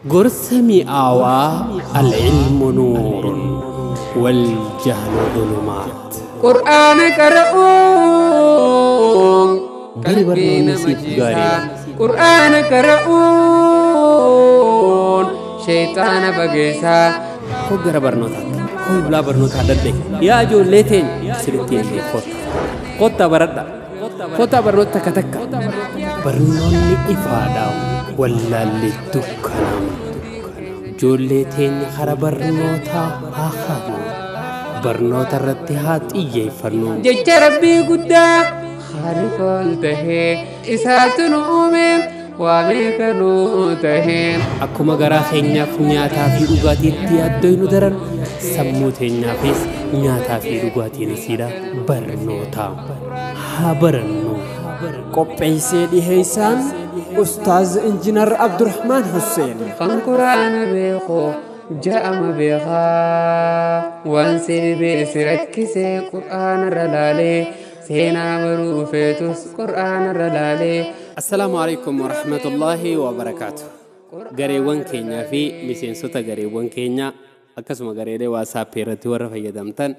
Gorsa mi'aawaa العلم نور والجهل ظلمات. Qur'aana qara'uun Bari qalbii barnoonni nama siif jiisaa. gaariidha. Qur'aana qara'uun sheexaana fageessaa. Koo gara barnootaatti, koo bulaa barnootaa dadhabe. Yaa ijoollee teenya isinitti illee kottaa. Kottaa baradhaa. Kottaa barnoota takka takka. Barnoonni ifaadha, wallaalli dukkanaa. Ijoollee teenya kara barnootaa haa kaanu. Barnoota irratti haa xiyyeeffannu. Jecha Rabbii guddaa Khaaliqa ol tahee isaatu nu uume waa meeqa nu tahee. Akkuma garaa keenyaaf nyaataa fi dhugaatiitti yaaddoo nu daran, sammuu teenyaafis nyaataa fi dhugaatiin isiidha barnoota. Haa barannu. Qopheessee dhiheessaan Ustaaz Injiinar Abdurrahmaan Hussein. Kan Qur'aana beeku ja'ama beekaa waan si dhibee si rakkisee Qur'aana irra laalee seenaa baruu feetus Qur'aana irra laalee. Assalaamu alaikum warahmatullaahi wabarakaatu. Gareewwan keenyaa fi miseensota gareewwan keenyaa akkasuma gareelee WhatsApp irratti warra fayyadamtan,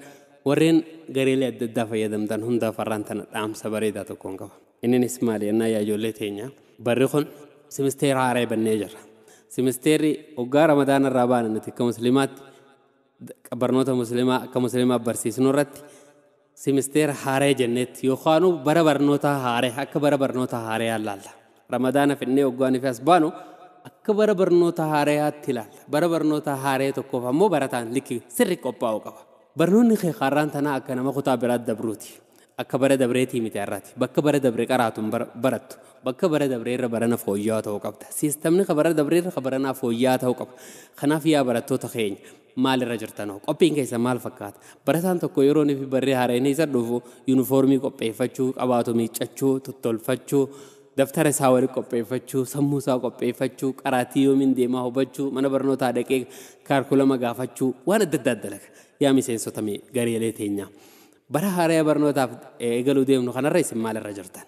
warreen gareelee adda addaa fayyadamtan hundaaf har'aan tana dhaamsa bareedaa tokkoon qaba. Inninis maali jennaan, yaa ijoollee teenya, barri kun simisteera haaraa bannee jirra. Simisteerri waggaa Ramadaana irraa baana nuti akka musliimaatti barnoota musliimaa akka musliimaa barsiisnu irratti simisteera haaraa jenneetti yookaan bara barnoota haaraa akka bara barnoota haaraa ilaalla. Ramadaana fidnee waggaan fi as baanu akka bara barnoota haaraatti ilaalla. Bara barnoota haaraa tokkoof ammoo barataan likki sirri qophaa'uu qaba. Barnoonni kee har'aan tanaa akka nama kutaa biraatti dabruuti. Akka bara dabreetii miti har'aati. Bakka bara dabree qaraatuun barattu. Bakka bara dabree irra barana fooyya'aa ta'uu qabda. Siistamni ka bara dabree irra ka baranaa fooyya'aa ta'uu qaba. Kanaaf yaa barattoota keenya, maalirra jirtanoo? Qophiin keessa maal fakkaata? Barataan tokko yeroo inni fi barree haaraan isa dhufu yuunifoormii qopheeffachuu, qabaatu miiccachuu, tottolfachuu, daftara isaa waliin qopheeffachuu, sammuu isaa qopheeffachuu, qaraatii yoomiin deemaa hubachuu, mana barnootaa dhaqee kaarkulama gaafachuu, waan adda addaa dalaga. Yaa miseensota gareelee teenyaa, bara haaraa barnootaaf eegaluu deemnu kanarra isin maalirra jirtan?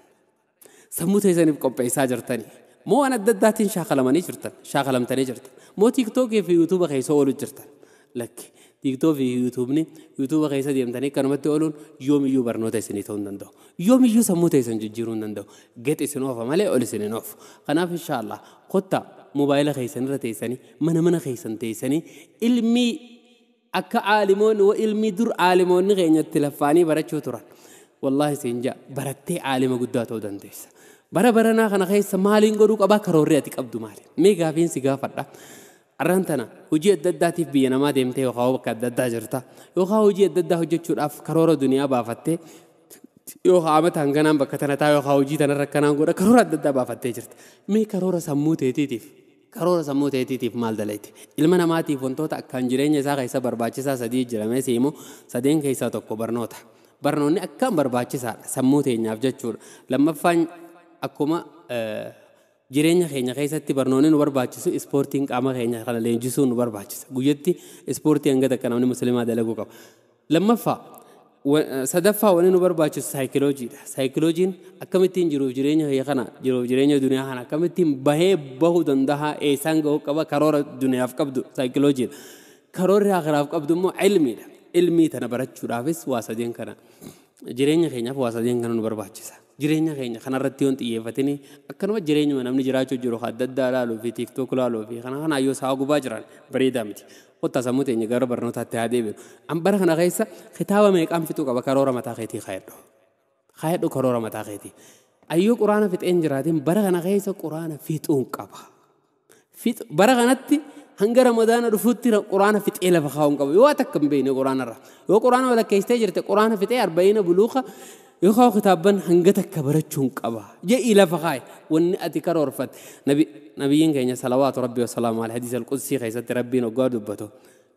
Sammuu teessaniif qopheessaa jirtanii? Moo waan adda addaatiin shaakalamanii jirtan? Shaakalamtanii jirtan? Moo TikTokii fi YouTubea keessa ooluu jirtan? Lakki, TikTok fi YouTubeni, YouTubea keessa deemtanii akkanumatti ooluun yoomiyyuu barnoota isinii ta'uu hin danda'u. Yoomiyyuu sammuu teessan jijjiiruu hin danda'u. Gad isin oofa malee ol isin hin oofu. Kanaaf inshaallah kottaa mobaayila keessan irra teessanii, mana mana keessan teessanii, ilmii akka aalimoonni ilmii dur aalimoonni keenyatti laffaanii barachuu turan. Wallaahi siin jaa, barattee aalima guddaa ta'uu dandeessa. Bara baranaa kana keessa maaliin godhuu qabaa? Karoorri ati qabdu maali? Mee gaafiin si gaafadha. Arraan tana hojii adda addaatiif biyya namaa deemtee yookaan bakka adda addaa jirta. Yookaan hojii adda addaa hojjechuudhaaf karoora duniyaa baafattee, yookaan amata hanganaan bakka tana taa, yookaan hojii tanarra akkanaan godha, karoora adda addaa baafattee jirta. Mee karoora sammuu teetiitiif maal dalayti? Ilma namaatiif wantoota akkaan jireenya isaa keessa barbaachisaa sadii jiramee siimu, sadeen keessaa tokko barnoota. Barnoonni akkaan barbaachisaadha sammuu teenyaaf jechuudha. Lammaffaan, akkuma jireenya keenya keessatti barnoonni nu barbaachisu, ispoortiin qaama keenya kana leenjisuu nu barbaachisa. Guyyatti ispoortii hanga takka namni musliimaa dalaguu qaba. Lammaffaa, sadaffaa wanni nu barbaachisu saayikiloojiidha. Saayikiloojiin akkamittiin jiruuf jireenya kiyya kana, jiruuf jireenya duniyaa kana akkamittiin bahee bahuu danda'a, eessaan gahuu qaba, karoora duniyaaf qabdu saayikiloojiidha. Karoorri akiraaf qabdu immoo ilmiidha. Ilmii tana barachuudhaafis waa sadeen kana, jireenya keenyaaf waa sadeen kana nu barbaachisa. Jireenya keenya kanarratti yoon xiyyeeffatini akkanuma jireenyuma namni jiraachuu jiru adda addaa ilaaluu fi TikTok ilaaluu fi kana kana yoo sa'a gubaa jiran bareedaa miti. Kottaa sammuu teenya gara barnootaatti haa deebinu. An bara kana keessa kitaaba meeqaan fixuu qaba? Karoora mataa keetii kaayadhu. Kaayadhu karoora mataa keetii. Ayyoo quraana fixeen jiraatiin, bara kana keessa quraana fixuun qaba. Bara kanatti hanga Ramadaana dhufuutti quraana fixee lafa kaa'uun qaba. Yoo takka hin beekne quraanarra. Yoo quraana walakkeessitee jirte, quraana fixee arba'iina buluuqa yookaan kitaabban hanga takka barachuun qaba. Je'ii lafa kaaye wanni ati karoorfatte. Nabiyyiin keenya salawaatu rabbi wasalaamu alaihi hadiisa alqudsii keessatti Rabbiin hoggaa dubbatu,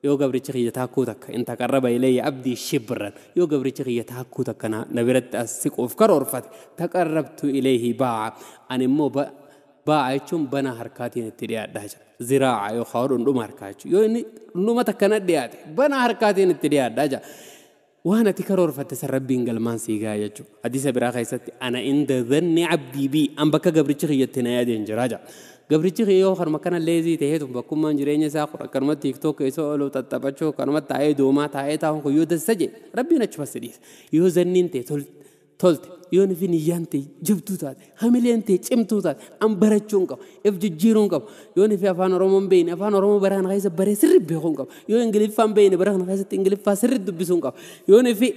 yoo gabrichi kiyya taakkuu takka in taqarraba ilayya abdii shibran, yoo gabrichi kiyya taakkuu takka na biratti as siquuf karoorfate, taqarrabtu ilayhi baa'a, ani immoo baa'a jechuun banaa harkaatiin itti dhiyaadhaa jira. Ziraa'a yookaan dhundhuma harkaa jechuudha. Yoo inni dhundhuma takka na dhiyaate, banaa harkaatiin itti dhiyaadhaa jira. Waan ati karoorfatte san Rabbiin galmaan sii gahaa jechuudha. Hadiisa biraa keessatti, ana inda dhanni abdii bii, an bakka gabrichi kiyyatti na yaadeen jira jira. Gabrichi yoo kanuma kana leezii ta'eetu bakkummaan jireenya isaa akkanuma TikTok keessa oolu tattaphachuu akkanuma taa'ee doomaa taa'ee taa'uun kun yoo dassa jee rabbiin achuma si dhiisa. Yoo zanniin ta'e tolte yoo nufi niyyaan ta'e jabduu taate hamileen ta'e cimtuu taate an barachuu hin qabu if jijjiiruu hin qabu yoo nufi afaan Oromoo hin beekne afaan Oromoo bara kana keessa baree sirri beekuu hin qabu yoo Ingiliffaa hin beekne bara kana keessatti Ingiliffaa sirri dubbisuu hin qabu yoo nufi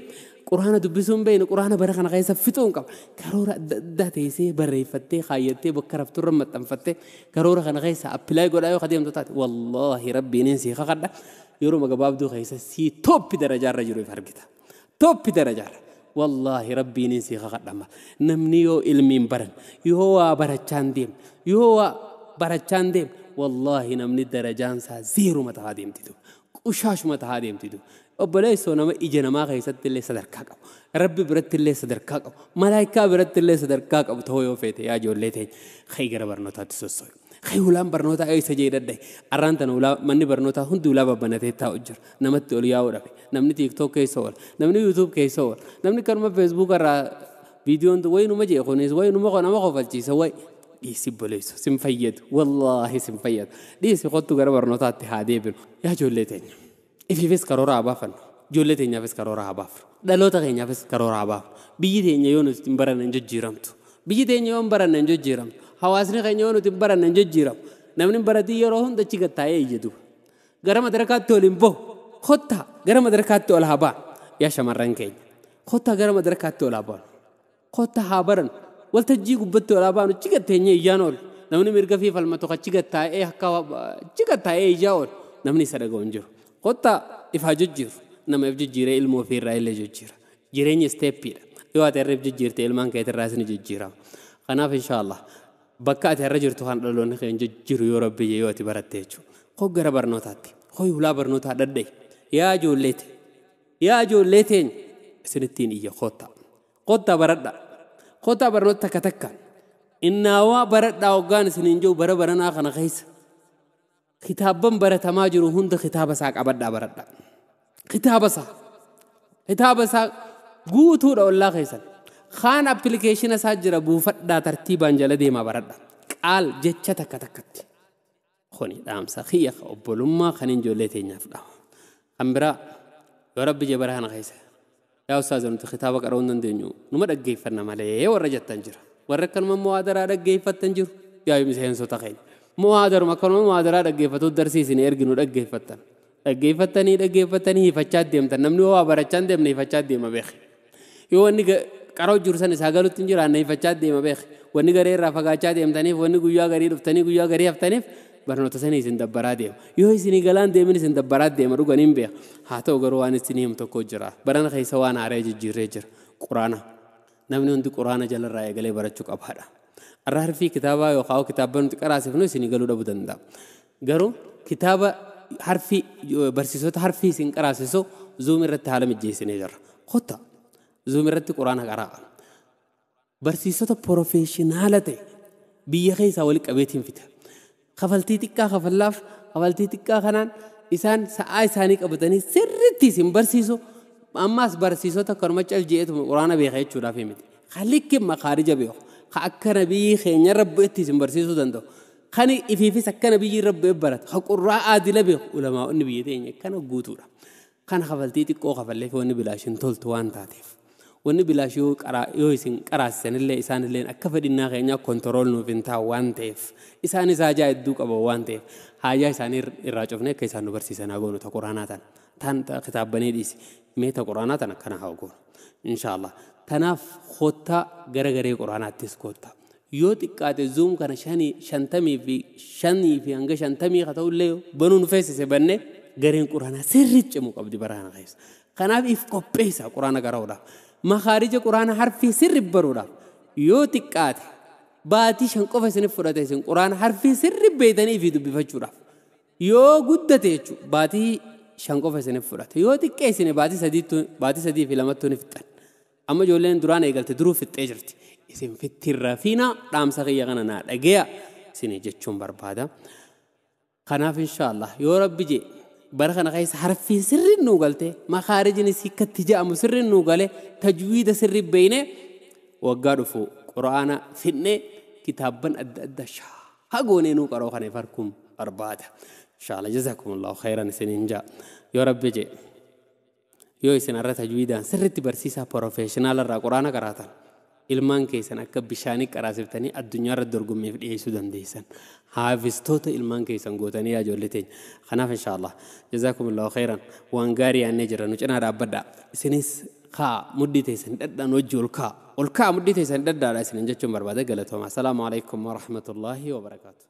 quraana dubbisuu hin beekne quraana bara kana keessa fixuu hin qabu karoora adda addaa teessee barreeffattee kaayyattee bakka rafturra maxxanfattee karoora kana keessa appilaay godhaa yoo adeemtu taate wallaahi rabbiin sii kakadha yeroo gabaabduu keessa sii tooppi darajaarra jiru if argita tooppi darajaarra. Wallaahi rabbiin sii kakadhama namni yoo ilmiin baran yoo waa barachaan deem yoo waa barachaan deem wallaahi namni darajaan isaa zeeruma tahaa deemtitu qushaashuma tahaa deemtitu. Obboleessoo nama ija namaa keessatti illee sadarkaa qabu rabbi biratti illee sadarkaa qabu malaayikaa biratti illee sadarkaa qabu ta'uu yoo feete yaa ijoollee teenya ka'ii gara barnootaatti sossoo'i. Ka'ii ulaan barnootaa eessa jee dadhaye arraan tana ulaa manni barnootaa hundi ulaa babbanatee taa'u jira namatti ol yaa'uu dhabe namni TikTok keessa oola namni YouTube keessa oola namni kanuma Facebook irraa viidiyoon wayinuma jee kunis wayinuma nama kofalchiisa wayi dhiisi obboleessoo sin fayyadu wallaahi sin fayyadu dhiisi kottu gara barnootaatti haa deebinu yaa ijoollee teenya. Ifiifis karoora haa baafannu ijoollee teenyaafis karoora haa baafnu dhaloota keenyaafis karoora haa baafnu biyyi teenya yoo nuti hin baranne hin jijjiiramtu biyyi teenya yoo hin baranne hin jijjiiramtu hawaasni keenya yoo nuti hin baranne hin jijjiiramu namni hin baratiin yeroo hunda achi gad taa'ee iyya duuba gara madarakaatti ol hin bahu kottaa gara madarakaatti ol haa baanu yaa shamarran keenya kottaa gara madarakaatti ol haa baanu kottaa haa barannu waltajjii gubbatti ol haa baanu achi gad teenyee iyyaan oolu namni mirga fi falmatu achi gad taa'ee akka achi gad taa'ee iyyaa oolu namni isa dhaga'u hin jiru. Kottaa ifaa jijjiiru nama if jijjiiree ilmoo ofii irraa illee jijjiira jireenya isteeppiidha yoo ati irra if jijjiirte ilmaan keetii irraa isin jijjiirama kanaaf inshaallah bakka ati irra jirtu kan dhaloonni kee hin jijjiiru yoo rabbi yoo ati baratte jechuudha koo gara barnootaatti koo ulaa barnootaa dhadha'i yaa ijoolleete yaa ijoollee teenya isinittiin iyya kottaa kottaa baradha kottaa barnoota takka takkaan innaawaa baradhaa hoggaan isiniin jiru bara baranaa kana keessa. Kitaabban baratamaa jiru hunda kitaaba isaa qabadhaa baradhaa. Kitaaba isaa guutuudha ollaa keessan. Kaan appilikeeshina isaa jira buufadhaa tartiibaan jala deemaa baradhaa. Qaal jecha takka takkatti. Kuni dhaamsa kiyya obbolummaa kan ijoollee teenyaaf dhaama. Kan biraa yoo rabbi jee bara kana keessa. Yaa ustaaza nuti kitaaba qara'uu hin dandeenyu numa dhaggeeffanna malee warra jettan jira. Warra akkanuma muhaadaraa dhaggeeffattan jiru yaa miseensota keenya. Muhaadaruma akkanuma muhaadaraa dhaggeeffatu darsii isin erginu dhaggeeffattan. Dhaggeeffattanii dhaggeeffattanii hifachaa deemtan namni yoo waa barachaa hin deemne hifachaa deema beeki. Yoo wanni qaroo jiru san isaa galutti hin jiraanne hifachaa deema beeki. Wanni garee irraa fagaachaa deemtaniif wanni guyyaa garii dhuftanii guyyaa garii haftaniif barnoota sanii isin dabbaraa deema. Yoo isinii galaan deemin isin dabbaraa deema dhuganii hin beeka. Haa ta'u garuu waan isin himu tokko jira. Barana keessa waan haaraa jijjiirree jira. Quraana. Namni hundi quraana jalarraa eegalee barachuu qabaadha. Arra harfii kitaabaa yookaan kitaaba nuti qaraasifnu isinii galuu dhabuu danda'a. Garuu kitaaba harfii barsiisota harfii isin qaraasisu Zoom irratti haala mijeessinee jirra. Kottaa Zoom irratti quraana qaraa. Barsiisota profeeshinaala ta'e biyya keessaa walitti qabeetiin fida. Kafaltii xiqqaa kafallaaf kafaltii xiqqaa kanaan isaan sa'aa isaanii qabatanii sirriitti isin barsiisu. Ammaas barsiisota akkanuma cal je'eetuma quraana beeka jechuudhaaf miti. Kallikki makaarija beeku. Ka akka nabiyyi keenya rabbi itti isin barsiisuu danda'u. Kan ifiifis akka nabiyyi rabbi barate. Ka qurraa aadila beeku. Ulamaa'onni biyya teenya kana guutuudha. Kana kafaltii xiqqoo kafalleef wanni bilaashin toltu waan taateef. Wanni bilaash yoo isin qaraasisanillee isaanillee akka fedhinnaa keenyaa kontirool nuuf hin taa'u waan ta'eef. Isaanis haajaa hedduu qabu waan ta'eef. Haajaa isaanii irraa cufnee akka isaan nu barsiisan haa goonu ta quraanaa tana. Tan kitaabbanii dhiisi. Mee ta quraanaa tana akkana haa goonu. Inshaallah. Tanaaf kottaa gara garee quraanaattis kottaa. Yoo xiqqaate Zoom kana 55 fi hanga 50 haa ta'ullee banuu nu feesise bannee gareen quraanaa sirriitti cimuu qabdi bara kana keessa. Kanaaf if qopheessa quraana qara'uudhaaf. Makaarija quraana harfii sirri baruudhaaf yoo xiqqaate baatii 5 qofa isiniif fudhate isin quraana harfii sirri beeytanii fi dubbifachuudhaaf. Yoo guddate jechuudha baatii 5 qofa isiniif fudhate yoo xiqqee isin baatii 3 fi 2 ni fixxan. Amma ijoolleen duraan eegalte duruu fixxee jirti. Isin fittirra fiina dhaamsa kiyya kana naa dhageeya isin jechuun barbaada. Kanaaf inshaallah yoo rabbi jee bara kana keessa harfii sirriin nuu galte makaarijni sikkatti je'amu sirriin nuu gale tajwiida sirri beeyne waggaa dhufu quraana fidnee kitaabban adda addaa Hagoonee nuu qaroo kana farkuun barbaada. Inshallah jazakumullahu khairan isiniin jaa. Yoo Rabbi jee yoo isin irra tajwiidaan sirriitti barsiisaa professional irraa quraana qaraatan ilmaan keessan akka bishaanii qaraasiftanii addunyaa irra dorgommiif dhiyeessuu dandeessan. Haafistoota ilmaan keessan gootanii yaa ijoollee teenya. Kanaaf inshallah jazakumullahu khairan waan gaarii yaannee jirra nu cinaa dhaabbadhaa. Isinis kaa muddii teessan dhadhaan wajji ol kaa. Ol kaa muddii teessan dhadhaadha isinin jechuun barbaada galatooma. Assalaamu alaikum warahmatullaahi wabarakaatu.